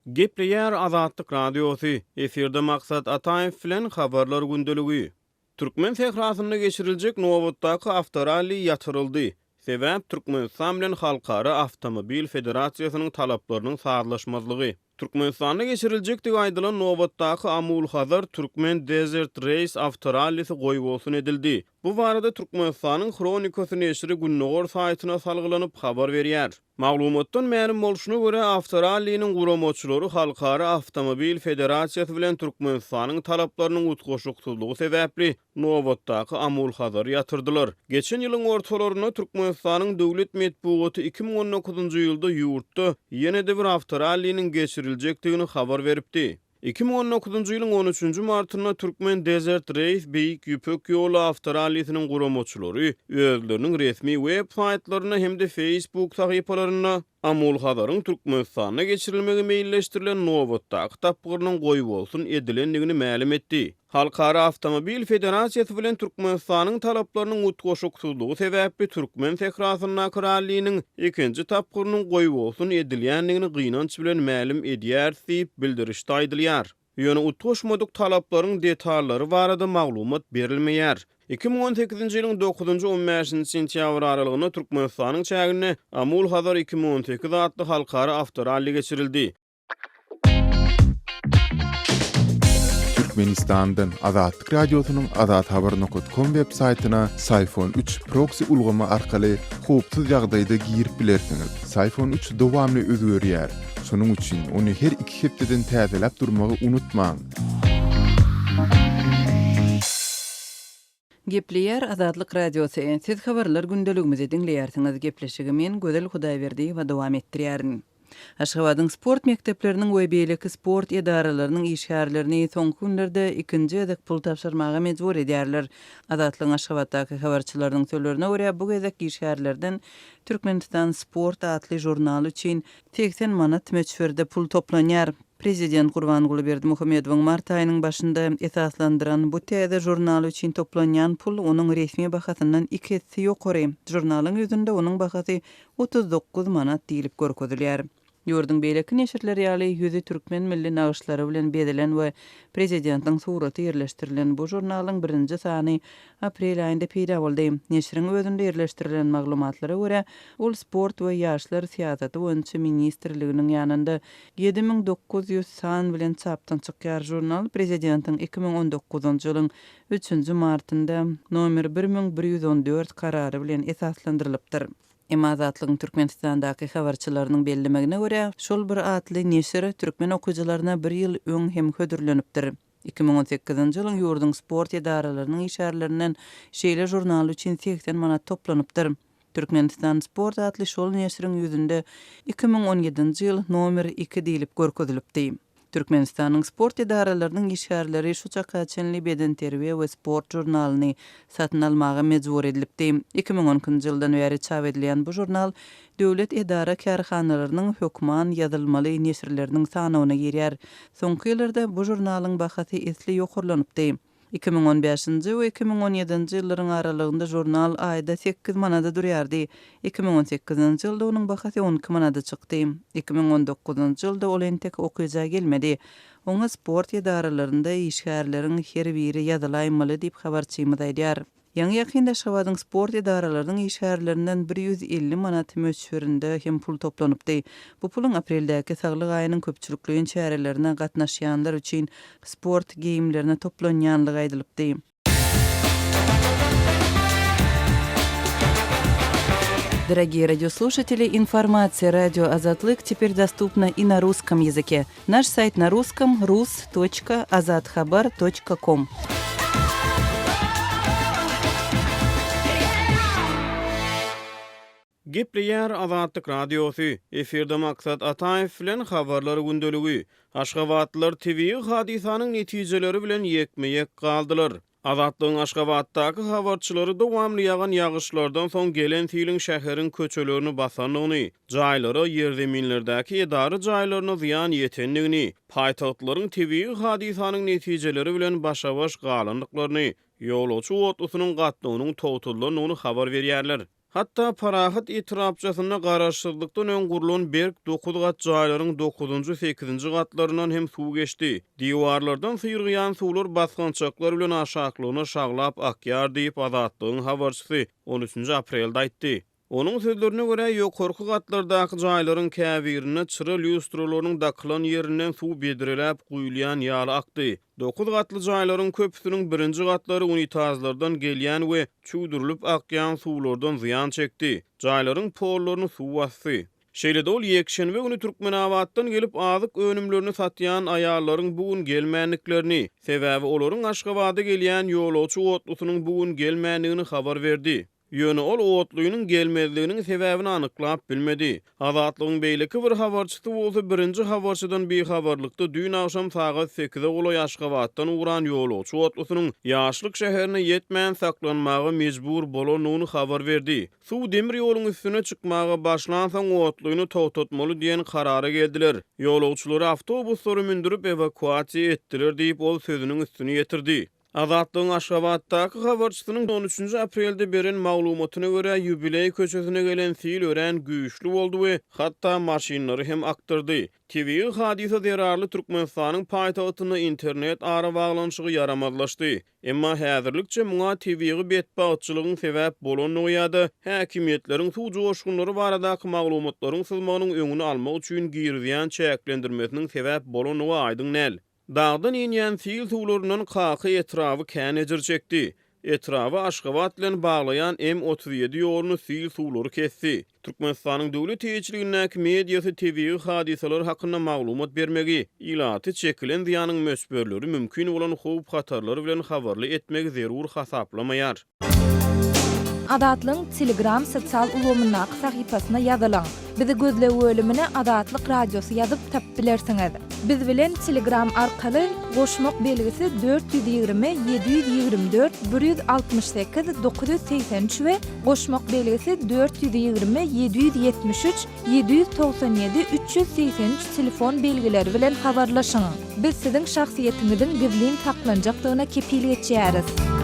Gepleýär Azatlyk Radiosy, efirde Maksat Ataýew bilen Habarlar gündeligi. Türkmen sährasynda geçiriljek nobatdaky awtoralli ýatyryldy. Sebäp, Türkmenistan bilen Halkara awtomobil federasiýasynyň talaplarynyň sazlaşmazlygy. Türkmenistanda geçiriljekdigi aýdylan nobatdaky Amul-Hazar Türkmen Desert Race awtorallisi goýbolsun edildi. Bu barada Türkmenistanyň Hronikasy neşiri Gündogar saýtyna salgylanyp habar berýär. Maglumatdan mälim bolşuna görä, awtoralliniň guramaçylary Halkara awtomobil federasiýasy bilen Türkmenistanyň talaplarynyň utgaşyksyzlygy sebäpli nobatdaky Amul-Hazary ýatyrdylar. Geçen ýylyň ortalarynda Türkmenistanyň döwlet metbugaty 2019-njy ýylda ýurtda ýene-de bir awtoralliniň geçiriljekdigini habar beripdi. 2019-njy ýylyň on üçünji martynda Türkmen Desert Race Beýik Ýüpek ýoly awtorallisiniň guramaçylary özleriniň resmi web saýtlarynda hem-de Facebook sahypalarynda Amul-Hazaryň Türkmenistanda geçirilmegi meýilleşdirilen nobatdaky tapgyrynyň goýbolsun edilendigini mälim etdi. Halkara awtomobil federasiýasy bilen Türkmenistanyň talaplarynyň utgaşyksyzlygy sebäpli türkmen sährasyndaky ralliniň ikinji tapgyrynyň goýbolsun edilýändigini gynanç bilen mälim edýäris diýip, bildirişde aýdylýar. Ýöne utgaşmadyk talaplaryň detallary barada maglumat berilmeýär. 2018-nji ýylyň dokuzynjy-on bäşinji sentýabr aralygynda Türkmenistanyň çäginde Amul-Hazar 2018 atly halkara awtoralli geçirildi. Türkmenistandan Azatlyk Radiosynyň azathabar nokat kom web saýtyna Syfon üç proksi ulgamy arkaly howpsuz ýagdaýda girip bilersiňiz. Syfon üç dowamly özgerýär. Şonuň üçin ony her iki hepdeden täzeläp durmagy unutmaň. Gepleýär Azatlyk Radiosy, Siz habarlar gündeligimizi diňleýärsiňiz. Gepleşigi men, Gözel Hudaýberdiýewa dowam etdirýärin. Aşgabadyň sport mekdepleriniň we beýleki sport edaralarynyň işgärlerini soňky günlerde ikinji gezek pul tabşyrmaga mejbur edýärler. Azatlygyň Aşgabatdaky habarçylarynyň sözlerine görä, bu gezek işgärlerden Türkmenistan Sport atly žurnaly üçin 80 manat möçberde pul toplanýar. Prezident Gurbanguly Berdimuhamedowyň mart aýynyň başynda esaslandyran bu täze žurnaly üçin toplanýan pul onuň resmi bahasyndan iki esse ýokary. Žurnalyň ýüzünde onuň bahasy 39 manat diýlip görkezilýär. Ýurduň beýleki neşirleri ýaly, ýüzi türkmen milli nagyşlary bilen bezelen we prezidentiň suraty ýerleşdirilen bu žurnalyň birinji sany aprel aýynda peýda boldy. Neşiriň özünde ýerleşdirilen maglumatlara görä, ol Sport we ýaşlar syýasaty boýunça ministrliginiň ýanynda 7900 san bilen çapdan çykýar. Žurnal prezidentiň 2019-njy ýylyň üçünji martynda nomer 1114 Karary bilen esaslandyrylypdyr. Emma Azatlygyň Türkmenistandaky habarçylarynyň bellemegine görä, şol bir atly neşir türkmen okyjylaryna bir ýyl öň hem hödürlenipdir. 2018-nji ýylyň ýurduň sport edaralarynyň işgärlerinden şeýle žurnal üçin 80 manat toplanypdyr. Türkmenistan Sport atly şol neşiriň ýüzünde 2017-nji ýyl, nomer iki diýlip görkezilipdi. Türkmenistanyň sport edaralarynyň işgärleri şu çaka çenli bedenterbiýe we sport žurnalyny satyn almaga mejbur edilipdi. 2012-nji ýyldan bäri çap edilýän bu žurnal döwlet edara-kärhanalarynyň hökman ýazylmaly neşirleriniň sanawyna girýär. Soňky ýyllarda bu žurnalyň bahasy esli ýokarlanypdy. 2015-nji we 2017-nji ýyllaryň aralygynda žurnal aýda sekiz manada durýardy. 2018-nji ýylda onuň bahasy 12 manada çykdy. 2019-njy ýylda ol entek okyja gelmedi. Oňa sport edaralarynda işgärleriň her biri ýazylaýmaly diýip, habarçymyz aýdýar. Ýaňy-ýakynda Aşgabadyň sport edaralarynyň işgärlerinden 150 manat möçberinde hem pul toplanypdy. Bu puluň apreldäki Saglyk aýynyň köpçülikleýin çärelerine gatnaşýanlar üçin sport geýimlerine toplanýanlygy aýdylypdy. Дорогие радиослушатели, информация радио Азатлык теперь доступна и на русском языке. Наш сайт на русском rus.azathabar.com. Gepleýär Azatlyk Radiosy, Efirde Maksat Ataýew bilen Habarlar gündeligi. Aşgabatlylar tebigy hadysanyň netijeleri bilen ýekme-ýek galdylar. Azatlygyň Aşgabatdaky habarçylary dowamly ýagan ýagyşlardan soň gelen siliň şäheriň köçelerini basandygyny, jaýlara, ýerzeminlerdäki edara jaýlaryna zyýan ýetendigini, paýtagtlylaryň tebigy hadysanyň netijeleri bilen başa-baş galandyklaryny, ýolagçy otlusynyň gatnawynyň togtadylandygyny habar berýärler. Hatda Parahat etrapçasynda garaşsyzlykdan öň gurlan berk dokuz gat jaýlaryň dokuzynjy, sekizinji gatlaryndan hem suw geçdi. Diwarlardan syrygýan suwlar basgançaklar bilen aşaklygyna şaglap akýar diýip, Azatlygyň habarçysy on üçünji aprelde aýtdy. Onuň sözlerine görä, ýokarky gatlardaky jaýlaryň käbirinde çyra lýustralarynyň dakylan ýerinden suw bedreläp guýulýan ýaly akdy. Dokuz gatly jaýlaryň köpüsiniň birinji gatlary unitazlardan gelýän we çüwdürilip akýan suwlardan zyýan çekdi. Jaýlaryň pollaryny suw basdy. Şeýle-de ol ýekşenbe güni Türkmenabatdan gelip azyk önümlerini satýan aýallaryň bu gün gelmändiklerini, sebäbi olaryň Aşgabada gelýän ýolagçy otlusynyň bu gün gelmändigini habar berdi. Ýöne ol otlynyň gelmezliginiň sebäbini anyklap bilmedi. Azatlygyň beýleki bir habarçysy bolsa birinji habarçydan bihabarlykda düýn agşam sagat sekize golaý Aşgabatdan ugran ýolagçy otlusynyň Ýaşlyk şäherine ýetmän saklanmaga mejbur bolandygyny habar berdi. Suw demir ýoluň üstüne çykmaga başlansoň otlyny togtatmaly diýen karara geldiler. Ýolagçylary awtobuslara mündürip ewakuasiýa etdiler diýip, ol sözüniň üstüni ýetirdi. Azatlygyň Aşgabatdaky habarçysynyň on üçünji aprelde beren maglumatyna görä, Ýubileý köçesine gelen sil örän güýçli boldy we hatda maşynlary hem akdyrdy. Tebigy hadysa zerarly Türkmenistanyň paýtagtynda internet arabaglanyşygy ýaramazlaşdy. Emma häzirlikçe muňa tebigy betbagtçylygyň sebäp bolandygy ýa-da häkimiýetleriň suw joşgunlary baradaky maglumatlaryň syzmagynyň öňüni almak üçin girizýän çäklendirmesiniň sebäp bolandygy aýdyň däl. Dagdan inýän sil suwlaryndan Kaka etraby kän ejir çekdi. Etraby Aşgabat bilen baglaýan M 37 ýoluny sil suwlary kesdi. Türkmenistanyň döwlet eýeçiligindäki mediasy tebigy hadysalar hakynda maglumat bermegi, ilaty çekilen zyýanyň möçberleri mümkin bolan howp-hatarlar bilen habarly etmegi zerur hasaplamaýar. Azatlygyň Telegram sosial ulgamyndaky sahypasyna ýazylyň. Bizi gözleg bölümine Azatlyk Radiosy ýazyp tapyp bilersiňiz. Biz bilen Telegram arkaly goşmak belgisi 420 724 168 983 we goşmak belgisi 420 773 797 383 telefon belgileri bilen habarlaşyň. Biz siziň şahsyýetiňiziň gizlin saklanjakdygyna kepil geçýäris.